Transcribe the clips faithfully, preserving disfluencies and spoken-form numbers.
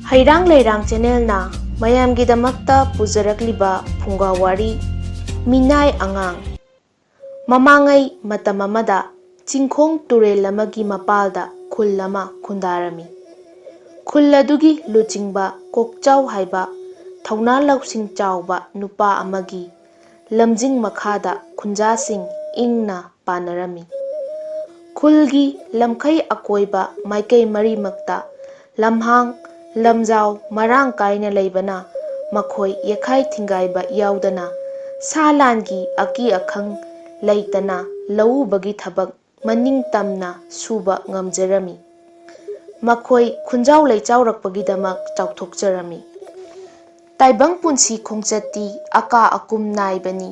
ꯍꯩꯔꯥꯡ ꯂꯩꯔꯥꯡ ꯆꯦꯅꯦꯜꯅ ꯃꯌꯥꯝꯒꯤꯗꯃꯛꯇ ꯄꯨꯖꯔꯛꯂꯤꯕ ꯐꯨꯡꯒꯥ ꯋꯥꯔꯤ, ꯃꯤꯅꯥꯏ ꯑꯉꯥꯡ꯫ ꯃꯃꯥꯡꯉꯩ ꯃꯇꯝ ꯑꯃꯗ ꯆꯤꯡꯈꯣꯡ ꯇꯨꯔꯦꯜ ꯑꯃꯒꯤ ꯃꯄꯥꯜꯗ ꯈꯨꯜ ꯑꯃ ꯈꯨꯟꯗꯥꯔꯝꯃꯤ꯫ ꯈꯨꯜ ꯑꯗꯨꯒꯤ ꯂꯨꯆꯤꯡꯕ ꯀꯣꯛꯆꯥꯎ ꯍꯥꯏꯕ ꯊꯧꯅꯥ ꯂꯧꯁꯤꯡ ꯆꯥꯎꯕ ꯅꯨꯄꯥ ꯑꯃꯒꯤ ꯂꯝꯖꯤꯡ ꯃꯈꯥꯗ ꯈꯨꯟꯖꯥꯁꯤꯡ ꯏꯪꯅ ꯄꯥꯟꯅꯔꯝꯃꯤ꯫ ꯈꯨꯜꯒꯤ ꯂꯝꯈꯩ ꯑꯀꯣꯏꯕ ꯃꯥꯏꯀꯩ ꯃꯔꯤꯃꯛꯇ ꯂꯝꯍꯥꯡ, ꯂꯝꯖꯥꯎ ꯃꯔꯥꯡ ꯀꯥꯏꯅ ꯂꯩꯕꯅ ꯃꯈꯣꯏ ꯌꯦꯈꯥꯏ ꯊꯤꯡꯒꯥꯏꯕ ꯌꯥꯎꯗꯅ, ꯁꯥ ꯂꯥꯟꯒꯤ ꯑꯀꯤ ꯑꯈꯪ ꯂꯩꯇꯅ ꯂꯧꯎꯕꯒꯤ ꯊꯕꯛ ꯃꯅꯤꯡ ꯇꯝꯅ ꯁꯨꯕ ꯉꯝꯖꯔꯝꯃꯤ꯫ ꯃꯈꯣꯏ ꯈꯨꯟꯖꯥꯎ ꯂꯩꯆꯥꯎꯔꯛꯄꯒꯤꯗꯃꯛ ꯆꯥꯎꯊꯣꯛꯆꯔꯝꯃꯤ꯫ ꯇꯥꯏꯕꯪ ꯄꯨꯟꯁꯤ ꯈꯣꯡꯆꯠꯇꯤ ꯑꯀꯥ ꯑꯀꯨꯝ ꯅꯥꯏꯕꯅꯤ꯫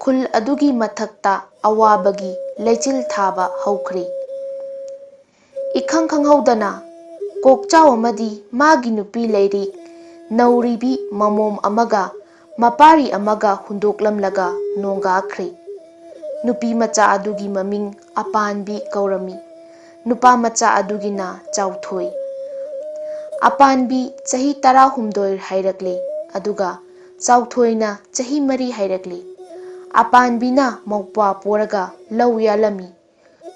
ꯈꯨꯜ ꯑꯗꯨꯒꯤ ꯃꯊꯛꯇ ꯑꯋꯥꯕꯒꯤ ꯂꯩꯆꯤꯜ ꯊꯥꯕ ꯍꯧꯈ꯭ꯔꯦ꯫ ꯏꯈꯪ ꯈꯪꯍꯧꯗꯅ ꯀꯣꯛꯆꯥꯎ ꯑꯃꯗꯤ ꯃꯥꯒꯤ ꯅꯨꯄꯤ ꯂꯩꯔꯤꯛ ꯅꯧꯔꯤꯕꯤ ꯃꯃꯣꯝ ꯑꯃꯒ ꯃꯄꯥꯔꯤ ꯑꯃꯒ ꯍꯨꯟꯗꯣꯛꯂꯝꯂꯒ ꯅꯣꯡꯒꯥꯈ꯭ꯔꯦ꯫ ꯅꯨꯄꯤ ꯃꯆꯥ ꯑꯗꯨꯒꯤ ꯃꯃꯤꯡ ꯑꯄꯥꯟꯕꯤ ꯀꯧꯔꯝꯃꯤ꯫ ꯅꯨꯄꯥ ꯃꯆꯥ ꯑꯗꯨꯒꯤꯅ ꯆꯥꯎꯊꯣꯏ꯫ ꯑꯄꯥꯟꯕꯤ ꯆꯍꯤ ꯇꯔꯥꯍꯨꯝꯗꯣꯏ ꯍꯥꯏꯔꯛꯂꯦ, ꯑꯗꯨꯒ ꯆꯥꯎꯊꯣꯏꯅ ꯆꯍꯤ ꯃꯔꯤ ꯍꯥꯏꯔꯛꯂꯦ꯫ ꯑꯄꯥꯟꯕꯤꯅ ꯃꯧꯄ꯭ꯋꯥ ꯄꯣꯔꯒ ꯂꯧ ꯌꯥꯜꯂꯝꯃꯤ꯫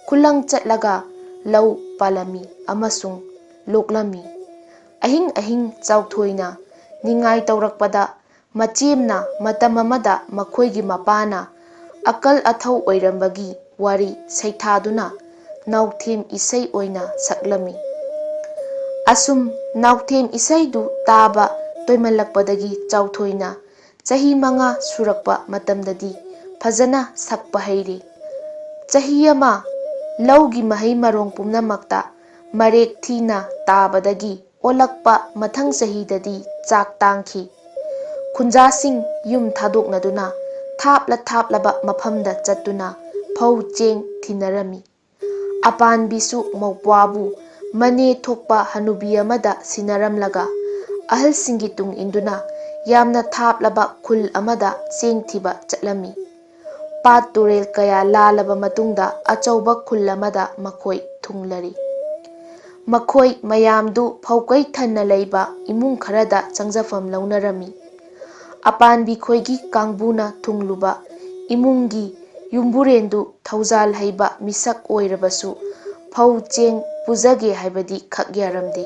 ꯈꯨꯂꯪ ꯆꯠꯂꯒ ꯂꯧ ꯄꯥꯜꯂꯝꯃꯤ ꯑꯃꯁꯨꯡ ꯂꯣꯛꯂꯝꯃꯤ꯫ ꯑꯍꯤꯡ ꯑꯍꯤꯡ ꯆꯥꯎꯊꯣꯏꯅ ꯅꯤꯡꯉꯥꯏ ꯇꯧꯔꯛꯄꯗ, ꯃꯆꯦꯝꯅ ꯃꯇꯝ ꯑꯃꯗ ꯃꯈꯣꯏꯒꯤ ꯃꯄꯥꯅ ꯑꯀꯜ ꯑꯊꯧ ꯑꯣꯏꯔꯝꯕꯒꯤ ꯋꯥꯔꯤ ꯁꯩꯊꯥꯗꯨꯅ ꯅꯥꯎꯊꯦꯝ ꯏꯁꯩ ꯑꯣꯏꯅ ꯁꯛꯂꯝꯃꯤ꯫ ꯑꯁꯨꯝ ꯅꯥꯎꯊꯦꯝ ꯏꯁꯩꯗꯨ ꯇꯥꯕ ꯇꯣꯏꯃꯜꯂꯛꯄꯗꯒꯤ ꯆꯥꯎꯊꯣꯏꯅ ꯆꯍꯤ ꯃꯉꯥ ꯁꯨꯔꯛꯄ ꯃꯇꯝꯗꯗꯤ ꯐꯖꯅ ꯁꯛꯄ ꯍꯩꯔꯦ꯫ ꯆꯍꯤ ꯑꯃ ꯂꯧꯒꯤ ꯃꯍꯩ ꯃꯔꯣꯡ ꯄꯨꯝꯅꯃꯛꯇ ꯃꯔꯦꯛ ꯊꯤꯅ ꯇꯥꯕꯗꯒꯤ ꯑꯣꯜꯂꯛꯄ ꯃꯊꯪ ꯆꯍꯤꯗꯗꯤ ꯆꯥꯛ ꯇꯥꯡꯈꯤ꯫ ꯈꯨꯟꯖꯥꯁꯤꯡ ꯌꯨꯝ ꯊꯥꯗꯣꯛꯅꯗꯨꯅ ꯊꯥꯞꯂ ꯊꯥꯞꯂꯕ ꯃꯐꯝꯗ ꯆꯠꯇꯨꯅ ꯐꯧ ꯆꯦꯡ ꯊꯤꯅꯔꯝꯃꯤ꯫ ꯑꯄꯥꯟꯕꯤꯁꯨ ꯃꯧꯄ꯭ꯋꯥꯕꯨ ꯃꯅꯦ ꯊꯣꯛꯄ ꯍꯅꯨꯕꯤ ꯑꯃꯗ ꯁꯤꯟꯅꯔꯝꯂꯒ, ꯑꯍꯜꯁꯤꯡꯒꯤ ꯇꯨꯡ ꯏꯟꯗꯨꯅ ꯌꯥꯝꯅ ꯊꯥꯞꯂꯕ ꯈꯨꯜ ꯑꯃꯗ ꯆꯦꯡ ꯊꯤꯕ ꯆꯠꯂꯝꯃꯤ꯫ ꯄꯥꯠ ꯇꯨꯔꯦꯜ ꯀꯌꯥ ꯂꯥꯜꯂꯕ ꯃꯇꯨꯡꯗ ꯑꯆꯧꯕ ꯈꯨꯜ ꯑꯃꯗ ꯃꯈꯣꯏ ꯊꯨꯡꯂꯔꯤ꯫ ꯃꯈꯣꯏ ꯃꯌꯥꯝꯗꯨ ꯐꯧꯀꯩ ꯊꯟꯅ ꯂꯩꯕ ꯏꯃꯨꯡ ꯈꯔꯗ ꯆꯪꯖꯐꯝ ꯂꯧꯅꯔꯝꯃꯤ꯫ ꯑꯄꯥꯟꯕꯤ ꯈꯣꯏꯒꯤ ꯀꯥꯡꯕꯨꯅ ꯊꯨꯡꯂꯨꯕ ꯏꯃꯨꯡꯒꯤ ꯌꯨꯝꯕꯨꯔꯦꯟꯗꯨ ꯊꯧꯖꯥꯜ ꯍꯩꯕ ꯃꯤꯁꯛ ꯑꯣꯏꯔꯕꯁꯨ, ꯐꯧ ꯆꯦꯡ ꯄꯨꯖꯒꯦ ꯍꯥꯏꯕꯗꯤ ꯈꯛ ꯌꯥꯔꯝꯗꯦ꯫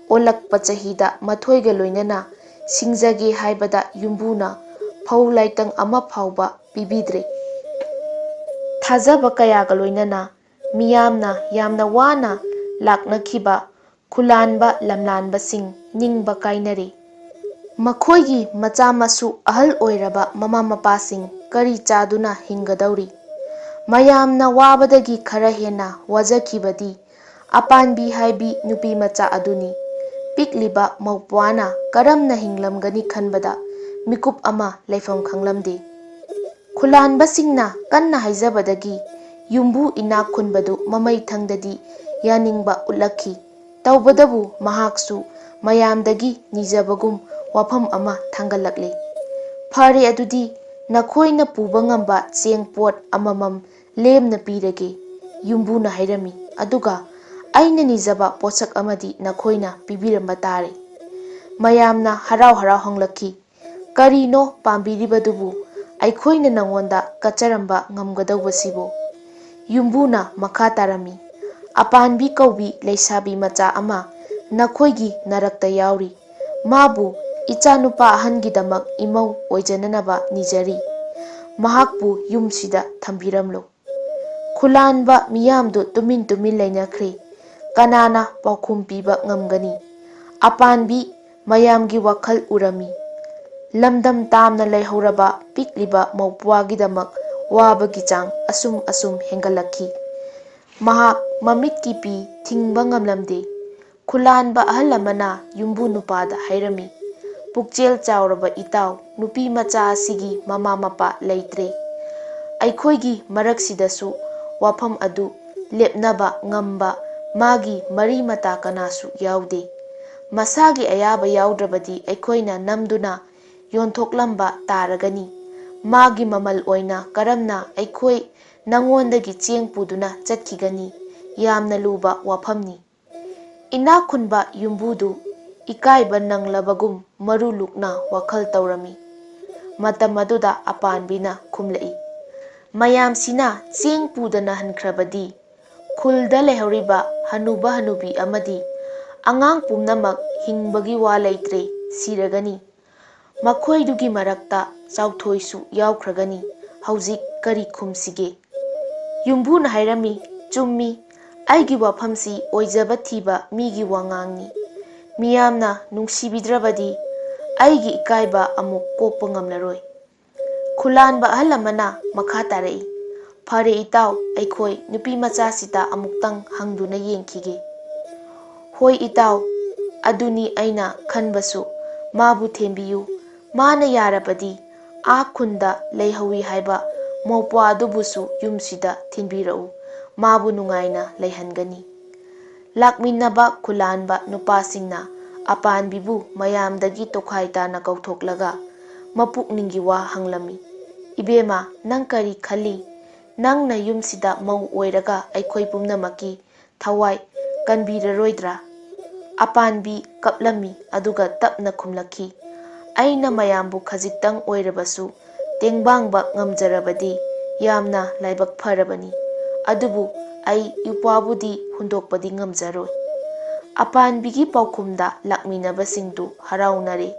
ꯑꯣꯜꯂꯛꯄ ꯆꯍꯤꯗ ꯃꯊꯣꯏꯒ ꯂꯣꯏꯅꯅ ꯁꯤꯡꯖꯒꯦ ꯍꯥꯏꯕꯗ ꯌꯨꯝꯕꯨꯅ ꯐꯧ ꯂꯥꯏꯇꯪ ꯑꯃ ꯐꯥꯎꯕ ꯄꯤꯕꯤꯗ꯭ꯔꯦ꯫ ꯊꯥꯖꯕ ꯀꯌꯥꯒ ꯂꯣꯏꯅꯅ ꯃꯤꯌꯥꯝꯅ ꯌꯥꯝꯅ ꯋꯥꯅ ꯂꯥꯛꯅꯈꯤꯕ ꯈꯨꯂꯥꯟꯕ ꯂꯝꯂꯥꯟꯕꯁꯤꯡ ꯅꯤꯡꯕ ꯀꯥꯏꯅꯔꯦ꯫ ꯃꯈꯣꯏꯒꯤ ꯃꯆꯥ ꯃꯁꯨ ꯑꯍꯜ ꯑꯣꯏꯔꯕ ꯃꯃꯥ ꯃꯄꯥꯁꯤꯡ ꯀꯔꯤ ꯆꯥꯗꯨꯅ ꯍꯤꯡꯒꯗꯧꯔꯤ? ꯃꯌꯥꯝꯅ ꯋꯥꯕꯗꯒꯤ ꯈꯔ ꯍꯦꯟꯅ ꯋꯥꯖꯈꯤꯕꯗꯤ ꯑꯄꯥꯟꯕꯤ ꯍꯥꯏꯕꯤ ꯅꯨꯄꯤ ꯃꯆꯥ ꯑꯗꯨꯅꯤ꯫ ꯄꯤꯛꯂꯤꯕ ꯃꯧꯄ꯭ꯋꯥꯅ ꯀꯔꯝꯅ ꯍꯤꯡꯂꯝꯒꯅꯤ ꯈꯟꯕꯗ ꯃꯤꯀꯨꯞ ꯑꯃ ꯂꯩꯐꯝ ꯈꯪꯂꯝꯗꯦ꯫ ꯈꯨꯂꯥꯟꯕꯁꯤꯡꯅ ꯀꯟꯅ ꯍꯥꯏꯖꯕꯗꯒꯤ ꯌꯨꯝꯕꯨ ꯏꯅꯥꯛ ꯈꯨꯟꯕꯗꯨ ꯃꯃꯩ ꯊꯪꯗꯗꯤ ꯌꯥꯅꯤꯡꯕ ꯎꯠꯂꯛꯈꯤ꯫ ꯇꯧꯕꯗꯕꯨ ꯃꯍꯥꯛꯁꯨ ꯃꯌꯥꯝꯗꯒꯤ ꯅꯤꯖꯕꯒꯨꯝ ꯋꯥꯐꯝ ꯑꯃ ꯊꯥꯡꯒꯠꯂꯛꯂꯦ꯫ "ꯐꯔꯦ, ꯑꯗꯨꯗꯤ ꯅꯈꯣꯏꯅ ꯄꯨꯕ ꯉꯝꯕ ꯆꯦꯡ ꯄꯣꯠ ꯑꯃꯃꯝ ꯂꯦꯝꯅ ꯄꯤꯔꯒꯦ," ꯌꯨꯝꯕꯨꯅ ꯍꯥꯏꯔꯝꯃꯤ꯫ "ꯑꯗꯨꯒ ꯑꯩꯅ ꯅꯤꯖꯕ ꯄꯣꯠꯁꯛ ꯑꯃꯗꯤ ꯅꯈꯣꯏꯅ ꯄꯤꯕꯤꯔꯝꯕ ꯇꯥꯔꯦ꯫" ꯃꯌꯥꯝꯅ ꯍꯔꯥꯎ ꯍꯔꯥꯎ ꯍꯪꯂꯛꯈꯤ, "ꯀꯔꯤꯅꯣ ꯄꯥꯝꯕꯤꯔꯤꯕꯗꯨꯕꯨ? ꯑꯩꯈꯣꯏꯅ ꯅꯉꯣꯟꯗ ꯀꯠꯆꯔꯝꯕ ꯉꯝꯒꯗꯧꯕꯁꯤꯕꯨ?" ꯌꯨꯝꯕꯨꯅ ꯃꯈꯥ ꯇꯥꯔꯝꯃꯤ, "ꯑꯄꯥꯟꯕꯤ ꯀꯧꯕꯤ ꯂꯩꯁꯥꯕꯤ ꯃꯆꯥ ꯑꯃ ꯅꯈꯣꯏꯒꯤ ꯅꯔꯛꯇ ꯌꯥꯎꯔꯤ꯫ ꯃꯥꯕꯨ ꯏꯆꯥꯅꯨꯄꯥ ꯑꯍꯟꯒꯤꯗꯃꯛ ꯏꯃꯧ ꯑꯣꯏꯖꯅꯅꯕ ꯅꯤꯖꯔꯤ꯫ ꯃꯍꯥꯛꯄꯨ ꯌꯨꯝꯁꯤꯗ ꯊꯝꯕꯤꯔꯝꯂꯨ꯫" ꯈꯨꯂꯥꯟꯕ ꯃꯤꯌꯥꯝꯗꯨ ꯇꯨꯃꯤꯟ ꯇꯨꯃꯤꯟ ꯂꯩꯅꯈ꯭ꯔꯦ꯫ ꯀꯅꯥꯅ ꯄꯥꯎꯈꯨꯝ ꯄꯤꯕ ꯉꯝꯒꯅꯤ? ꯑꯄꯥꯟꯕꯤ ꯃꯌꯥꯝꯒꯤ ꯋꯥꯈꯜ ꯎꯔꯝꯃꯤ꯫ ꯂꯝꯗꯝ ꯇꯥꯝꯅ ꯂꯩꯍꯧꯔꯕ ꯄꯤꯛꯂꯤꯕ ꯃꯧꯄ꯭ꯋꯥꯒꯤꯗꯃꯛ ꯋꯥꯕꯒꯤ ꯆꯥꯡ ꯑꯁꯨꯝ ꯑꯁꯨꯝ ꯍꯦꯟꯒꯠꯂꯛꯈꯤ꯫ ꯃꯍꯥꯛ ꯃꯃꯤꯠꯀꯤ ꯄꯤ ꯊꯤꯡꯕ ꯉꯝꯂꯝꯗꯦ꯫ ꯈꯨꯂꯥꯟꯕ ꯑꯍꯜ ꯑꯃꯅ ꯌꯨꯝꯕꯨ ꯅꯨꯄꯥꯗ ꯍꯥꯏꯔꯝꯃꯤ, "ꯄꯨꯛꯆꯦꯜ ꯆꯥꯎꯔꯕ ꯏꯇꯥꯎ, ꯅꯨꯄꯤ ꯃꯆꯥ ꯑꯁꯤꯒꯤ ꯃꯃꯥ ꯃꯄꯥ ꯂꯩꯇ꯭ꯔꯦ꯫ ꯑꯩꯈꯣꯏꯒꯤ ꯃꯔꯛꯁꯤꯗꯁꯨ ꯋꯥꯐꯝ ꯑꯗꯨ ꯂꯦꯞꯅꯕ ꯉꯝꯕ ꯃꯥꯒꯤ ꯃꯔꯤ ꯃꯇꯥ ꯀꯅꯥꯁꯨ ꯌꯥꯎꯗꯦ꯫ ꯃꯁꯥꯒꯤ ꯑꯌꯥꯕ ꯌꯥꯎꯗ꯭ꯔꯕꯗꯤ ꯑꯩꯈꯣꯏꯅ ꯅꯝꯗꯨꯅ ꯌꯣꯟꯊꯣꯛꯂꯝꯕ ꯇꯥꯔꯒꯅꯤ꯫ ꯃꯥꯒꯤ ꯃꯃꯜ ꯑꯣꯏꯅ ꯀꯔꯝꯅ ꯑꯩꯈꯣꯏ ꯅꯉꯣꯟꯗꯒꯤ ꯆꯦꯡ ꯄꯨꯗꯨꯅ ꯆꯠꯈꯤꯒꯅꯤ? ꯌꯥꯝꯅ ꯂꯨꯕ ꯋꯥꯐꯝꯅꯤ꯫" ꯏꯅꯥꯛ ꯈꯨꯟꯕ ꯌꯨꯝꯕꯨꯗꯨ ꯏꯀꯥꯏꯕ ꯅꯪꯂꯕꯒꯨꯝ ꯃꯔꯨ ꯂꯨꯛꯅ ꯋꯥꯈꯜ ꯇꯧꯔꯝꯃꯤ꯫ ꯃꯇꯝ ꯑꯗꯨꯗ ꯑꯄꯥꯟꯕꯤꯅ ꯈꯨꯝꯂꯛꯏ, "ꯃꯌꯥꯝꯁꯤꯅ ꯆꯦꯡ ꯄꯨꯗꯅ ꯍꯟꯈ꯭ꯔꯕꯗꯤ, ꯈꯨꯜꯗ ꯂꯩꯍꯧꯔꯤꯕ ꯍꯅꯨꯕ ꯍꯅꯨꯕꯤ ꯑꯃꯗꯤ ꯑꯉꯥꯡ ꯄꯨꯝꯅꯃꯛ ꯍꯤꯡꯕꯒꯤ ꯋꯥ ꯂꯩꯇ꯭ꯔꯦ, ꯁꯤꯔꯒꯅꯤ꯫ ꯃꯈꯣꯏꯗꯨꯒꯤ ꯃꯔꯛꯇ ꯆꯥꯎꯊꯣꯏꯁꯨ ꯌꯥꯎꯈ꯭ꯔꯒꯅꯤ꯫ ꯍꯧꯖꯤꯛ ꯀꯔꯤ ꯈꯨꯝꯁꯤꯒꯦ?" ꯌꯨꯝꯕꯨꯅ ꯍꯥꯏꯔꯝꯃꯤ, "ꯆꯨꯝꯃꯤ, ꯑꯩꯒꯤ ꯋꯥꯐꯝꯁꯤ ꯑꯣꯏꯖꯕ ꯊꯤꯕ ꯃꯤꯒꯤ ꯋꯥꯉꯥꯡꯅꯤ꯫ ꯃꯤꯌꯥꯝꯅ ꯅꯨꯡꯁꯤꯕꯤꯗ꯭ꯔꯕꯗꯤ ꯑꯩꯒꯤ ꯏꯀꯥꯏꯕ ꯑꯃꯨꯛ ꯀꯣꯛꯄ ꯉꯝꯂꯔꯣꯏ꯫" ꯈꯨꯂꯥꯟꯕ ꯑꯍꯜ ꯑꯃꯅ ꯃꯈꯥ ꯇꯥꯔꯛꯏ, "ꯐꯔꯦ ꯏꯇꯥꯎ, ꯑꯩꯈꯣꯏ ꯅꯨꯄꯤ ꯃꯆꯥꯁꯤꯗ ꯑꯃꯨꯛꯇꯪ ꯍꯪꯗꯨꯅ ꯌꯦꯡꯈꯤꯒꯦ꯫" "ꯍꯣꯏ ꯏꯇꯥꯎ, ꯑꯗꯨꯅꯤ ꯑꯩꯅ ꯈꯟꯕꯁꯨ꯫ ꯃꯥꯕꯨ ꯊꯦꯝꯕꯤꯌꯨ꯫ ꯃꯥꯅ ꯌꯥꯔꯕꯗꯤ ꯑꯥ ꯈꯨꯟꯗ ꯂꯩꯍꯧꯏ ꯍꯥꯏꯕ ꯃꯧꯄ꯭ꯋꯥ ꯑꯗꯨꯕꯨꯁꯨ ꯌꯨꯝꯁꯤꯗ ꯊꯤꯟꯕꯤꯔꯛꯎ꯫ ꯃꯥꯕꯨ ꯅꯨꯡꯉꯥꯏꯅ ꯂꯩꯍꯟꯒꯅꯤ꯫" ꯂꯥꯛꯃꯤꯟꯅꯕ ꯈꯨꯂꯥꯟꯕ ꯅꯨꯄꯥꯁꯤꯡꯅ ꯑꯄꯥꯟꯕꯤꯕꯨ ꯃꯌꯥꯝꯗꯒꯤ ꯇꯣꯈꯥꯏ ꯇꯥꯅ ꯀꯧꯊꯣꯛꯂꯒ ꯃꯄꯨꯛꯅꯤꯡꯒꯤ ꯋꯥ ꯍꯪꯂꯝꯃꯤ꯫ "ꯏꯕꯦꯝꯃ, ꯅꯪ ꯀꯔꯤ ꯈꯜꯂꯤ? ꯅꯪꯅ ꯌꯨꯝꯁꯤꯗ ꯃꯧ ꯑꯣꯏꯔꯒ ꯑꯩꯈꯣꯏ ꯄꯨꯝꯅꯃꯛꯀꯤ ꯊꯋꯥꯏ ꯀꯟꯕꯤꯔꯔꯣꯏꯗ꯭ꯔꯥ?" ꯑꯄꯥꯟꯕꯤ ꯀꯞꯂꯝꯃꯤ, ꯑꯗꯨꯒ ꯇꯞꯅ ꯈꯨꯝꯂꯛꯈꯤ, "ꯑꯩꯅ ꯃꯌꯥꯝꯕꯨ ꯈꯖꯤꯛꯇꯪ ꯑꯣꯏꯔꯕꯁꯨ ꯇꯦꯡꯕꯥꯡꯕ ꯉꯝꯖꯔꯕꯗꯤ ꯌꯥꯝꯅ ꯂꯥꯏꯕꯛ ꯐꯔꯕꯅꯤ꯫ ꯑꯗꯨꯕꯨ ꯑꯩ ꯏꯄ꯭ꯋꯥꯕꯨꯗꯤ ꯍꯨꯟꯗꯣꯛꯄꯗꯤ ꯉꯝꯖꯔꯣꯏ꯫" ꯑꯄꯥꯟꯕꯤꯒꯤ ꯄꯥꯎꯈꯨꯝꯗ ꯂꯥꯛꯃꯤꯟꯅꯕꯁꯤꯡꯗꯨ ꯍꯔꯥꯎꯅꯔꯦ꯫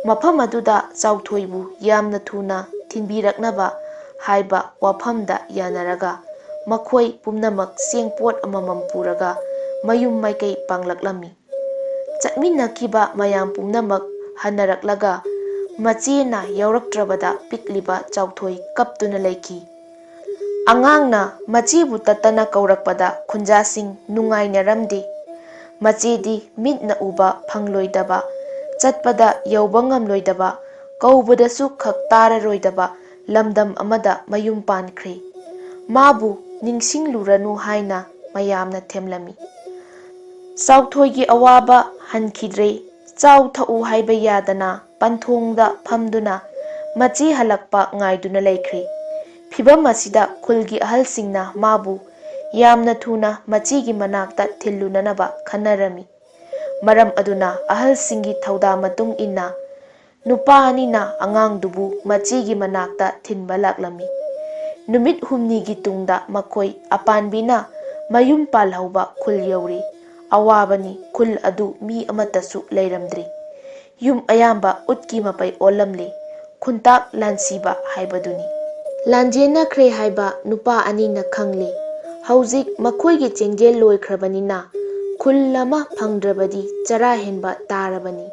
ꯃꯐꯝ ꯑꯗꯨꯗ ꯆꯥꯎꯊꯣꯏꯕꯨ ꯌꯥꯝꯅ ꯊꯨꯅ ꯊꯤꯟꯕꯤꯔꯛꯅꯕ ꯍꯥꯏꯕ ꯋꯥꯐꯝꯗ ꯌꯥꯅꯔꯒ ꯃꯈꯣꯏ ꯄꯨꯝꯅꯃꯛ ꯆꯦꯡ ꯄꯣꯠ ꯑꯃꯃꯝ ꯄꯨꯔꯒ ꯃꯌꯨꯝ ꯃꯥꯏꯀꯩ ꯄꯥꯡꯂꯛꯂꯝꯃꯤ꯫ ꯆꯠꯃꯤꯟꯅꯈꯤꯕ ꯃꯌꯥꯝ ꯄꯨꯝꯅꯃꯛ ꯍꯟꯅꯔꯛꯂꯒ ꯃꯆꯦꯅ ꯌꯥꯎꯔꯛꯇ꯭ꯔꯕꯗ ꯄꯤꯛꯂꯤꯕ ꯆꯥꯎꯊꯣꯏ ꯀꯞꯇꯨꯅ ꯂꯩꯈꯤ꯫ ꯑꯉꯥꯡꯅ ꯃꯆꯦꯕꯨ ꯇꯠꯇꯅ ꯀꯧꯔꯛꯄꯗ ꯈꯨꯟꯖꯥꯁꯤꯡ ꯅꯨꯡꯉꯥꯏꯅꯔꯝꯗꯦ꯫ ꯃꯆꯦꯗꯤ ꯃꯤꯠꯅ ꯎꯕ ꯐꯪꯂꯣꯏꯗꯕ, ꯆꯠꯄꯗ ꯌꯧꯕ ꯉꯝꯂꯣꯏꯗꯕ, ꯀꯧꯕꯗꯁꯨ ꯈꯛ ꯇꯥꯔꯔꯣꯏꯗꯕ ꯂꯝꯗꯝ ꯑꯃꯗ ꯃꯌꯨꯝ ꯄꯥꯟꯈ꯭ꯔꯦ꯫ ꯃꯥꯕꯨ ꯅꯤꯡꯁꯤꯡꯂꯨꯔꯅꯨ ꯍꯥꯏꯅ ꯃꯌꯥꯝꯅ ꯊꯦꯝꯂꯝꯃꯤ꯫ ꯆꯥꯎꯊꯣꯏꯒꯤ ꯑꯋꯥꯕ ꯍꯟꯈꯤꯗ꯭ꯔꯦ꯫ ꯆꯥꯎ ꯊꯛꯎ ꯍꯥꯏꯕ ꯌꯥꯗꯅ ꯄꯟꯊꯣꯡꯗ ꯐꯝꯗꯨꯅ ꯃꯆꯦ ꯍꯜꯂꯛꯄ ꯉꯥꯏꯗꯨꯅ ꯂꯩꯈ꯭ꯔꯦ꯫ ꯐꯤꯚꯝ ꯑꯁꯤꯗ ꯈꯨꯜꯒꯤ ꯑꯍꯜꯁꯤꯡꯅ ꯃꯥꯕꯨ ꯌꯥꯝꯅ ꯊꯨꯅ ꯃꯆꯦꯒꯤ ꯃꯅꯥꯛꯇ ꯊꯤꯜꯂꯨꯅꯅꯕ ꯈꯟꯅꯔꯝꯃꯤ꯫ ꯃꯔꯝ ꯑꯗꯨꯅ ꯑꯍꯜꯁꯤꯡꯒꯤ ꯊꯧꯗꯥ ꯃꯇꯨꯡ ꯏꯟꯅ ꯅꯨꯄꯥ ꯑꯅꯤꯅ ꯑꯉꯥꯡꯗꯨꯕꯨ ꯃꯆꯦꯒꯤ ꯃꯅꯥꯛꯇ ꯊꯤꯟꯕ ꯂꯥꯛꯂꯝꯃꯤ꯫ ꯅꯨꯃꯤꯠ ꯍꯨꯝꯅꯤꯒꯤ ꯇꯨꯡꯗ ꯃꯈꯣꯏ ꯑꯄꯥꯟꯕꯤꯅ ꯃꯌꯨꯝ ꯄꯥꯜꯍꯧꯕ ꯈꯨꯜ ꯌꯧꯔꯤ꯫ ꯑꯋꯥꯕꯅꯤ, ꯈꯨꯜ ꯑꯗꯨ ꯃꯤ ꯑꯃꯠꯇꯁꯨ ꯂꯩꯔꯝꯗ꯭ꯔꯤ꯫ ꯌꯨꯝ ꯑꯌꯥꯝꯕ ꯎꯠꯀꯤ ꯃꯄꯩ ꯑꯣꯜꯂꯝꯂꯤ꯫ ꯈꯨꯟꯇꯥꯛ ꯂꯥꯟꯁꯤꯕ ꯍꯥꯏꯕꯗꯨꯅꯤ꯫ ꯂꯥꯟꯖꯦꯟꯅꯈ꯭ꯔꯦ ꯍꯥꯏꯕ ꯅꯨꯄꯥ ꯑꯅꯤꯅ ꯈꯪꯂꯤ꯫ ꯍꯧꯖꯤꯛ ꯃꯈꯣꯏꯒꯤ ꯆꯦꯡꯖꯦꯜ ꯂꯣꯏꯈ꯭ꯔꯕꯅꯤꯅ ꯈꯨꯜ ꯑꯃ ꯐꯪꯗ꯭ꯔꯕꯗꯤ ꯆꯔꯥ ꯍꯦꯟꯕ ꯇꯥꯔꯕꯅꯤ꯫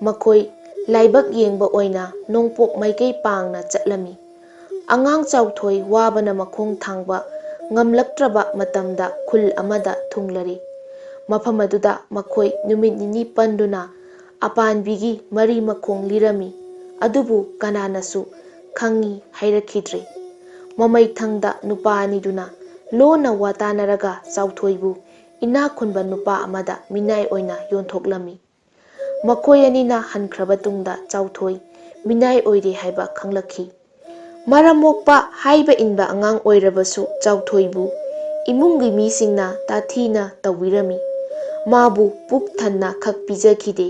ꯃꯈꯣꯏ ꯂꯥꯏꯕꯛ ꯌꯦꯡꯕ ꯑꯣꯏꯅ ꯅꯣꯡꯄꯣꯛ ꯃꯥꯏꯀꯩ ꯄꯥꯡꯅ ꯆꯠꯂꯝꯃꯤ꯫ ꯑꯉꯥꯡ ꯆꯥꯎꯊꯣꯏ ꯋꯥꯕꯅ ꯃꯈꯣꯡ ꯊꯥꯡꯕ ꯉꯝꯂꯛꯇ꯭ꯔꯕ ꯃꯇꯝꯗ ꯈꯨꯜ ꯑꯃꯗ ꯊꯨꯡꯂꯔꯤ꯫ ꯃꯐꯝ ꯑꯗꯨꯗ ꯃꯈꯣꯏ ꯅꯨꯃꯤꯠ ꯅꯤꯅꯤ ꯄꯟꯗꯨꯅ ꯑꯄꯥꯟꯕꯤꯒꯤ ꯃꯔꯤ ꯃꯈꯣꯡ ꯂꯤꯔꯝꯃꯤ꯫ ꯑꯗꯨꯕꯨ ꯀꯅꯥꯅꯁꯨ ꯈꯪꯉꯤ ꯍꯥꯏꯔꯛꯈꯤꯗ꯭ꯔꯦ꯫ ꯃꯃꯩꯊꯪꯗ ꯅꯨꯄꯥ ꯑꯅꯤꯗꯨꯅ ꯂꯣꯟꯅ ꯋꯥ ꯇꯥꯅꯔꯒ ꯆꯥꯎꯊꯣꯏꯕꯨ ꯏꯅꯥꯛ ꯈꯨꯟꯕ ꯅꯨꯄꯥ ꯑꯃꯗ ꯃꯤꯅꯥꯏ ꯑꯣꯏꯅ ꯌꯣꯟꯊꯣꯛꯂꯝꯃꯤ꯫ ꯃꯈꯣꯏ ꯑꯅꯤꯅ ꯍꯟꯈ꯭ꯔꯕ ꯇꯨꯡꯗ ꯆꯥꯎꯊꯣꯏ ꯃꯤꯅꯥꯏ ꯑꯣꯏꯔꯦ ꯍꯥꯏꯕ ꯈꯪꯂꯛꯈꯤ꯫ ꯃꯔꯝ ꯃꯣꯛꯄ ꯍꯥꯏꯕ ꯏꯟꯕ ꯑꯉꯥꯡ ꯑꯣꯏꯔꯕꯁꯨ ꯆꯥꯎꯊꯣꯏꯕꯨ ꯏꯃꯨꯡꯒꯤ ꯃꯤꯁꯤꯡꯅ ꯇꯥꯊꯤꯅ ꯇꯧꯕꯤꯔꯝꯃꯤ꯫ ꯃꯥꯕꯨ ꯄꯨꯛ ꯊꯟꯅ ꯈꯛ ꯄꯤꯖꯈꯤꯗꯦ꯫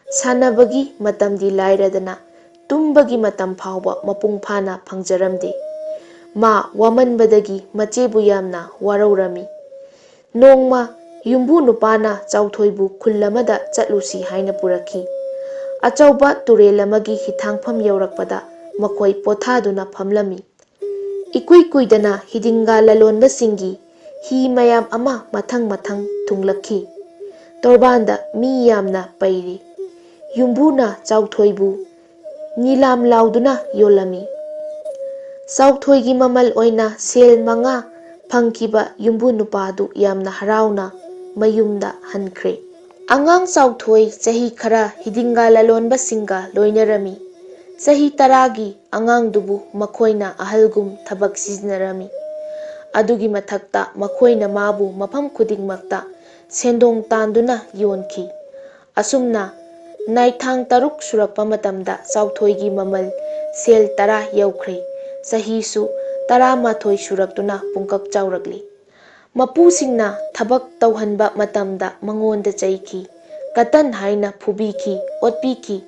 ꯁꯥꯟꯅꯕꯒꯤ ꯃꯇꯝꯗꯤ ꯂꯥꯏꯔꯗꯅ ꯇꯨꯝꯕꯒꯤ ꯃꯇꯝ ꯐꯥꯎꯕ ꯃꯄꯨꯡ ꯐꯥꯅ ꯐꯪꯖꯔꯝꯗꯦ꯫ ꯃꯥ ꯋꯥꯃꯟꯕꯗꯒꯤ ꯃꯆꯦꯕꯨ ꯌꯥꯝꯅ ꯋꯥꯔꯧꯔꯝꯃꯤ꯫ ꯅꯣꯡꯃ ꯌꯨꯝꯕꯨ ꯅꯨꯄꯥꯅ ꯆꯥꯎꯊꯣꯏꯕꯨ ꯈꯨꯜ ꯑꯃꯗ ꯆꯠꯂꯨꯁꯤ ꯍꯥꯏꯅ ꯄꯨꯔꯛꯈꯤ꯫ ꯑꯆꯧꯕ ꯇꯨꯔꯦꯜ ꯑꯃꯒꯤ ꯍꯤꯊꯥꯡꯐꯝ ꯌꯧꯔꯛꯄꯗ ꯃꯈꯣꯏ ꯄꯣꯊꯥꯗꯨꯅ ꯐꯝꯂꯝꯃꯤ꯫ ꯏꯀꯨꯏ ꯀꯨꯏꯗꯅ ꯍꯤꯗꯤꯡꯒꯥ ꯂꯂꯣꯟꯕꯁꯤꯡꯒꯤ ꯍꯤ ꯃꯌꯥꯝ ꯑꯃ ꯃꯊꯪ ꯃꯊꯪ ꯊꯨꯡꯂꯛꯈꯤ꯫ ꯇꯣꯔꯕꯥꯟꯗ ꯃꯤ ꯌꯥꯝꯅ ꯄꯩꯔꯤ꯫ ꯌꯨꯝꯕꯨꯅ ꯆꯥꯎꯊꯣꯏꯕꯨ ꯅꯤꯂꯥꯝ ꯂꯥꯎꯗꯨꯅ ꯌꯣꯜꯂꯝꯃꯤ꯫ ꯆꯥꯎꯊꯣꯏꯒꯤ ꯃꯃꯜ ꯑꯣꯏꯅ ꯁꯦꯜ ꯃꯉꯥ ꯐꯪꯈꯤꯕ ꯌꯨꯝꯕꯨ ꯅꯨꯄꯥꯗꯨ ꯌꯥꯝꯅ ꯍꯔꯥꯎꯅ ꯃꯌꯨꯝꯗ ꯍꯟꯈ꯭ꯔꯦ꯫ ꯑꯉꯥꯡ ꯆꯥꯎꯊꯣꯏ ꯆꯍꯤ ꯈꯔ ꯍꯤꯗꯤꯡꯒꯥ ꯂꯂꯣꯟꯕꯁꯤꯡꯒ ꯂꯣꯏꯅꯔꯝꯃꯤ꯫ ꯆꯍꯤ ꯇꯔꯥꯒꯤ ꯑꯉꯥꯡꯗꯨꯕꯨ ꯃꯈꯣꯏꯅ ꯑꯍꯜꯒꯨꯝ ꯊꯕꯛ ꯁꯤꯖꯤꯟꯅꯔꯝꯃꯤ꯫ ꯑꯗꯨꯒꯤ ꯃꯊꯛꯇ ꯃꯈꯣꯏꯅ ꯃꯥꯕꯨ ꯃꯐꯝ ꯈꯨꯗꯤꯡꯃꯛꯇ ꯁꯦꯟꯗꯣꯡ ꯇꯥꯟꯗꯨꯅ ꯌꯣꯟꯈꯤ꯫ ꯑꯁꯨꯝꯅ ꯅꯥꯏꯊꯥꯡ ꯇꯔꯨꯛ ꯁꯨꯔꯛꯄ ꯃꯇꯝꯗ ꯆꯥꯎꯊꯣꯏꯒꯤ ꯃꯃꯜ ꯁꯦꯜ ꯇꯔꯥ ꯌꯧꯈ꯭ꯔꯦ꯫ ꯆꯍꯤꯁꯨ ꯇꯔꯥꯃꯥꯊꯣꯏ ꯁꯨꯔꯛꯇꯨꯅ ꯄꯨꯡꯀꯛ ꯆꯥꯎꯔꯛꯂꯤ꯫ ꯃꯄꯨꯁꯤꯡꯅ ꯊꯕꯛ ꯇꯧꯍꯟꯕ ꯃꯇꯝꯗ ꯃꯉꯣꯟꯗ ꯆꯩꯈꯤ, ꯀꯇꯟ ꯍꯥꯏꯅ ꯐꯨꯕꯤꯈꯤ, ꯑꯣꯠꯄꯤꯈꯤ꯫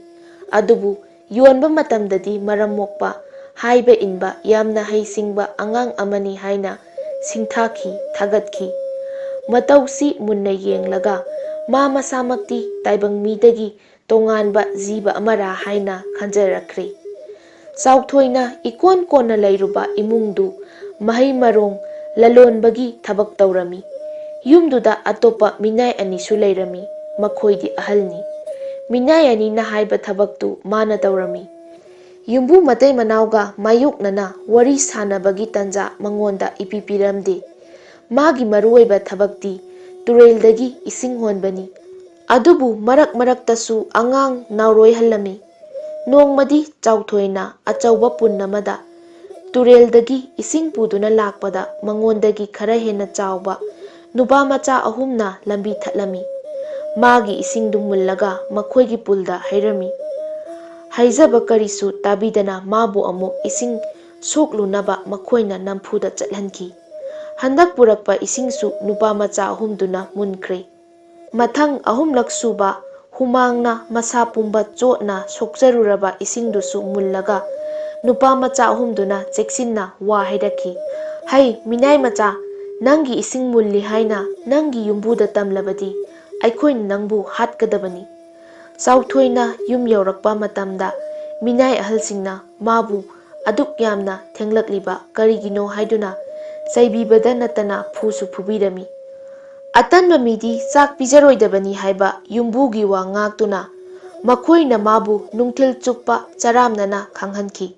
ꯑꯗꯨꯕꯨ ꯌꯣꯟꯕ ꯃꯇꯝꯗꯗꯤ ꯃꯔꯝ ꯃꯣꯛꯄ, ꯍꯥꯏꯕ ꯏꯟꯕ, ꯌꯥꯝꯅ ꯍꯩꯁꯤꯡꯕ ꯑꯉꯥꯡ ꯑꯃꯅꯤ ꯍꯥꯏꯅ ꯁꯤꯡꯊꯥꯈꯤ, ꯊꯥꯒꯠꯈꯤ꯫ ꯃꯇꯧꯁꯤ ꯃꯨꯟꯅ ꯌꯦꯡꯂꯒ ꯃꯥ ꯃꯁꯥꯃꯛꯇꯤ ꯇꯥꯏꯕꯪ ꯃꯤꯗꯒꯤ ꯇꯣꯉꯥꯟꯕ ꯖꯤꯕ ꯑꯃꯔꯥ ꯍꯥꯏꯅ ꯈꯟꯖꯔꯛꯈ꯭ꯔꯦ꯫ ꯆꯥꯎꯊꯣꯏꯅ ꯏꯀꯣꯟ ꯀꯣꯟꯅ ꯂꯩꯔꯨꯕ ꯏꯃꯨꯡꯗꯨ ꯃꯍꯩ ꯃꯔꯣꯡ ꯂꯂꯣꯟꯕꯒꯤ ꯊꯕꯛ ꯇꯧꯔꯝꯃꯤ꯫ ꯌꯨꯝꯗꯨꯗ ꯑꯇꯣꯞꯄ ꯃꯤꯅꯥꯏ ꯑꯅꯤꯁꯨ ꯂꯩꯔꯝꯃꯤ꯫ ꯃꯈꯣꯏꯗꯤ ꯑꯍꯜꯅꯤ꯫ ꯃꯤꯅꯥꯏ ꯑꯅꯤꯅ ꯍꯥꯏꯕ ꯊꯕꯛꯇꯨ ꯃꯥꯅ ꯇꯧꯔꯝꯃꯤ꯫ ꯌꯨꯝꯕꯨ ꯃꯇꯩ ꯃꯅꯥꯎꯒ ꯃꯥꯌꯣꯛꯅꯅ ꯋꯥꯔꯤ ꯁꯥꯟꯅꯕꯒꯤ ꯇꯟꯖꯥ ꯃꯉꯣꯟꯗ ꯏꯄꯤ ꯄꯤꯔꯝꯗꯦ꯫ ꯃꯥꯒꯤ ꯃꯔꯨꯑꯣꯏꯕ ꯊꯕꯛꯇꯤ ꯇꯨꯔꯦꯜꯗꯒꯤ ꯏꯁꯤꯡ ꯍꯣꯟꯕꯅꯤ꯫ ꯑꯗꯨꯕꯨ ꯃꯔꯛ ꯃꯔꯛꯇꯁꯨ ꯑꯉꯥꯡ ꯅꯥꯎꯔꯣꯏꯍꯜꯂꯝꯃꯤ꯫ ꯅꯣꯡꯃꯗꯤ ꯆꯥꯎꯊꯣꯏꯅ ꯑꯆꯧꯕ ꯄꯨꯟ ꯑꯃꯗ ꯇꯨꯔꯦꯜꯗꯒꯤ ꯏꯁꯤꯡ ꯄꯨꯗꯨꯅ ꯂꯥꯛꯄꯗ ꯃꯉꯣꯟꯗꯒꯤ ꯈꯔ ꯍꯦꯟꯅ ꯆꯥꯎꯕ ꯅꯨꯄꯥ ꯃꯆꯥ ꯑꯍꯨꯝꯅ ꯂꯝꯕꯤ ꯊꯠꯂꯝꯃꯤ꯫ ꯃꯥꯒꯤ ꯏꯁꯤꯡꯗꯨ ꯃꯨꯜꯂꯒ ꯃꯈꯣꯏꯒꯤ ꯄꯨꯜꯗ ꯍꯩꯔꯝꯃꯤ꯫ ꯍꯥꯏꯖꯕ ꯀꯔꯤꯁꯨ ꯇꯥꯕꯤꯗꯅ ꯃꯥꯕꯨ ꯑꯃꯨꯛ ꯏꯁꯤꯡ ꯁꯣꯛꯂꯨꯅꯕ ꯃꯈꯣꯏꯅ ꯅꯝꯐꯨꯗ ꯆꯠꯍꯟꯈꯤ꯫ ꯍꯟꯗꯛ ꯄꯨꯔꯛꯄ ꯏꯁꯤꯡꯁꯨ ꯅꯨꯄꯥ ꯃꯆꯥ ꯑꯍꯨꯝꯗꯨꯅ ꯃꯨꯟꯈ꯭ꯔꯦ꯫ ꯃꯊꯪ ꯑꯍꯨꯝꯂꯛ ꯁꯨꯕ ꯍꯨꯃꯥꯡꯅ ꯃꯁꯥ ꯄꯨꯝꯕ ꯆꯣꯠꯅ ꯁꯣꯛꯆꯔꯨꯔꯕ ꯏꯁꯤꯡꯗꯨꯁꯨ ꯃꯨꯜꯂꯒ ꯅꯨꯄꯥ ꯃꯆꯥ ꯑꯍꯨꯝꯗꯨꯅ ꯆꯦꯛꯁꯤꯟꯅ ꯋꯥ ꯍꯥꯏꯔꯛꯈꯤ, "ꯍꯩ, ꯃꯤꯅꯥꯏ ꯃꯆꯥ, ꯅꯪꯒꯤ ꯏꯁꯤꯡ ꯃꯨꯜꯂꯤ ꯍꯥꯏꯅ ꯅꯪꯒꯤ ꯌꯨꯝꯕꯨꯗ ꯇꯝꯂꯕꯗꯤ ꯑꯩꯈꯣꯏꯅ ꯅꯪꯕꯨ ꯍꯥꯠꯀꯗꯕꯅꯤ꯫" ꯆꯥꯎꯊꯣꯏꯅ ꯌꯨꯝ ꯌꯧꯔꯛꯄ ꯃꯇꯝꯗ ꯃꯤꯅꯥꯏ ꯑꯍꯜꯁꯤꯡꯅ ꯃꯥꯕꯨ ꯑꯗꯨꯛ ꯌꯥꯝꯅ ꯊꯦꯡꯂꯛꯂꯤꯕ ꯀꯔꯤꯒꯤꯅꯣ ꯍꯥꯏꯗꯨꯅ ꯆꯩꯕꯤꯕꯗ ꯅꯠꯇꯅ ꯐꯨꯁꯨ ꯐꯨꯕꯤꯔꯝꯃꯤ꯫ ꯑꯇꯟꯕ ꯃꯤꯗꯤ ꯆꯥꯛ ꯄꯤꯖꯔꯣꯏꯗꯕꯅꯤ ꯍꯥꯏꯕ ꯌꯨꯝꯕꯨꯒꯤ ꯋꯥ ꯉꯥꯛꯇꯨꯅ ꯃꯈꯣꯏꯅ ꯃꯥꯕꯨ ꯅꯨꯡꯊꯤꯜ ꯆꯨꯞꯄ ꯆꯔꯥꯝꯅꯅ ꯈꯥꯡꯍꯟꯈꯤ꯫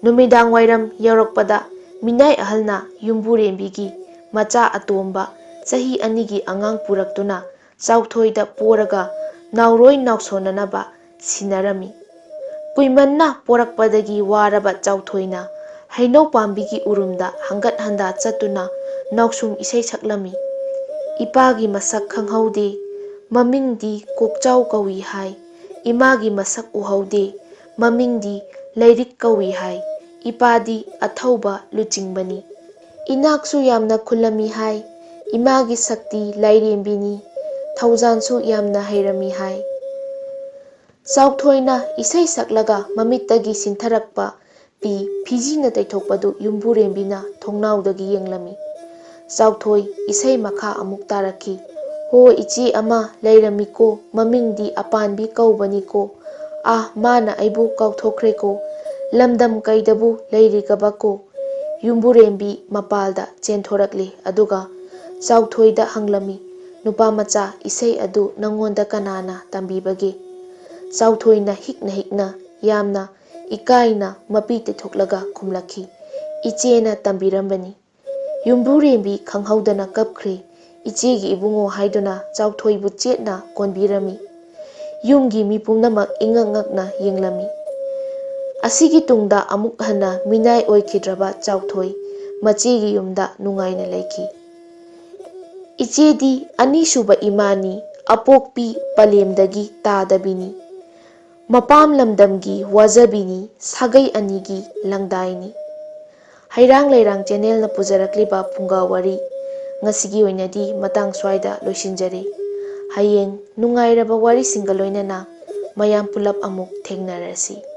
ꯅꯨꯃꯤꯗꯥꯡ ꯋꯥꯏꯔꯝ ꯌꯧꯔꯛꯄꯗ ꯃꯤꯅꯥꯏ ꯑꯍꯜꯅ ꯌꯨꯝꯕꯨꯔꯦꯝꯕꯤꯒꯤ ꯃꯆꯥ ꯑꯇꯣꯝꯕ ꯆꯍꯤ ꯑꯅꯤꯒꯤ ꯑꯉꯥꯡ ꯄꯨꯔꯛꯇꯨꯅ ꯆꯥꯎꯊꯣꯏꯗ ꯄꯣꯔꯒ ꯅꯥꯎꯔꯣꯏ ꯅꯥꯎꯁꯣꯟꯅꯅꯕ ꯁꯤꯟꯅꯔꯝꯃꯤ꯫ ꯀꯨꯏꯃꯟꯅ ꯄꯣꯔꯛꯄꯗꯒꯤ ꯋꯥꯔꯕ ꯆꯥꯎꯊꯣꯏꯅ ꯍꯩꯅꯧ ꯄꯥꯝꯕꯤꯒꯤ ꯎꯔꯨꯝꯗ ꯍꯪꯒꯠ ꯍꯟꯗꯥ ꯆꯠꯇꯨꯅ ꯅꯥꯎꯁꯨꯝ ꯏꯁꯩ ꯁꯛꯂꯝꯃꯤ꯫ "ꯏꯄꯥꯒꯤ ꯃꯁꯛ ꯈꯪꯍꯧꯗꯦ, ꯃꯃꯤꯡꯗꯤ ꯀꯣꯛꯆꯥꯎ ꯀꯧꯏ ꯍꯥꯏ꯫ ꯏꯃꯥꯒꯤ ꯃꯁꯛ ꯎꯍꯧꯗꯦ, ꯃꯃꯤꯡꯗꯤ ꯂꯥꯏꯔꯤꯛ ꯀꯧꯏ ꯍꯥꯏ꯫ ꯏꯄꯥꯗꯤ ꯑꯊꯧꯕ ꯂꯨꯆꯤꯡꯕꯅꯤ꯫ ꯏꯅꯥꯛꯁꯨ ꯌꯥꯝꯅ ꯈꯨꯜꯂꯝꯃꯤ ꯍꯥꯏ꯫ ꯏꯃꯥꯒꯤ ꯁꯛꯇꯤ ꯂꯥꯏꯔꯦꯝꯕꯤꯅꯤ꯫ ꯊꯧꯖꯥꯟꯁꯨ ꯌꯥꯝꯅ ꯍꯩꯔꯝꯃꯤ ꯍꯥꯏ꯫ ꯆꯥꯎꯊꯣꯏꯅ ꯏꯁꯩ ꯁꯛꯂꯒ ꯃꯃꯤꯠꯇꯒꯤ ꯁꯤꯟꯊꯔꯛꯄ ꯄꯤ ꯐꯤꯖꯤꯅ ꯇꯩꯊꯣꯛꯄꯗꯨ ꯌꯨꯝꯕꯨꯔꯦꯝꯕꯤꯅ ꯊꯣꯡꯅꯥꯎꯗꯒꯤ ꯌꯦꯡꯂꯝꯃꯤ꯫ ꯆꯥꯎꯊꯣꯏ ꯏꯁꯩ ꯃꯈꯥ ꯑꯃꯨꯛ ꯇꯥꯔꯛꯈꯤ꯫ "ꯍꯣ, ꯏꯆꯦ ꯑꯃ ꯂꯩꯔꯝꯃꯤꯀꯣ, ꯃꯃꯤꯡꯗꯤ ꯑꯄꯥꯟꯕꯤ ꯀꯧꯕꯅꯤꯀꯣ꯫ ꯑꯥ, ꯃꯥꯅ ꯑꯩꯕꯨ ꯀꯥꯎꯊꯣꯛꯈ꯭ꯔꯦꯀꯣ꯫ ꯂꯝꯗꯝ ꯀꯩꯗꯕꯨ ꯂꯩꯔꯤꯒꯕꯀꯣ?" ꯌꯨꯝꯕꯨꯔꯦꯝꯕꯤ ꯃꯄꯥꯜꯗ ꯆꯦꯟꯊꯣꯔꯛꯂꯤ, ꯑꯗꯨꯒ ꯆꯥꯎꯊꯣꯏꯗ ꯍꯪꯂꯝꯃꯤ, "ꯅꯨꯄꯥ ꯃꯆꯥ, ꯏꯁꯩ ꯑꯗꯨ ꯅꯪꯉꯣꯟꯗ ꯀꯅꯥꯅ ꯇꯝꯕꯤꯕꯒꯦ?" ꯆꯥꯎꯊꯣꯏꯅ ꯍꯤꯛꯅ ꯍꯤꯛꯅ ꯌꯥꯝꯅ ꯏꯀꯥꯏꯅ ꯃꯄꯤ ꯇꯩꯊꯣꯛꯂꯒ ꯈꯨꯝꯂꯛꯈꯤ, "ꯏꯆꯦꯅ ꯇꯝꯕꯤꯔꯝꯕꯅꯤ"꯫ ꯌꯨꯝꯕꯨꯔꯦꯝꯕꯤ ꯈꯪꯍꯧꯗꯅ ꯀꯞꯈ꯭ꯔꯦ꯫ ꯏꯆꯦꯒꯤ ꯏꯕꯨꯡꯉꯣ ꯍꯥꯏꯗꯨꯅ ꯆꯥꯎꯊꯣꯏꯕꯨ ꯆꯦꯠꯅ ꯀꯣꯟꯕꯤꯔꯝꯃꯤ꯫ ꯌꯨꯝꯒꯤ ꯃꯤ ꯄꯨꯝꯅꯃꯛ ꯏꯉꯛ ꯉꯛꯅ ꯌꯦꯡꯂꯝꯃꯤ꯫ ꯑꯁꯤꯒꯤ ꯇꯨꯡꯗ ꯑꯃꯨꯛ ꯍꯟꯅ ꯃꯤꯅꯥꯏ ꯑꯣꯏꯈꯤꯗ꯭ꯔꯕ ꯆꯥꯎꯊꯣꯏ ꯃꯆꯦꯒꯤ ꯌꯨꯝꯗ ꯅꯨꯡꯉꯥꯏꯅ ꯂꯩꯈꯤ꯫ ꯏꯆꯦꯗꯤ ꯑꯅꯤꯁꯨꯕ ꯏꯃꯥꯅꯤ, ꯑꯄꯣꯛꯄꯤ ꯄꯂꯦꯝꯗꯒꯤ ꯇꯥꯗꯕꯤꯅꯤ꯫ ꯃꯄꯥꯝ ꯂꯝꯗꯝꯒꯤ ꯋꯥꯖꯕꯤꯅꯤ, ꯁꯥꯒꯩ ꯑꯅꯤꯒꯤ ꯂꯪꯗꯥꯏꯅꯤ꯫ ꯍꯩꯔꯥꯡ ꯂꯩꯔꯥꯡ ꯆꯦꯅꯦꯜꯅ ꯄꯨꯖꯔꯛꯂꯤꯕ ꯐꯨꯡꯒꯥ ꯋꯥꯔꯤ ꯉꯁꯤꯒꯤ ꯑꯣꯏꯅꯗꯤ ꯃꯇꯥꯡ ꯁ꯭ꯋꯥꯏꯗ ꯂꯣꯏꯁꯤꯟꯖꯔꯦ꯫ ꯍꯌꯦꯡ ꯅꯨꯡꯉꯥꯏꯔꯕ ꯋꯥꯔꯤꯁꯤꯡꯒ ꯂꯣꯏꯅꯅ ꯃꯌꯥꯝ ꯄꯨꯂꯞ ꯑꯃꯨꯛ ꯊꯦꯡꯅꯔꯁꯤ꯫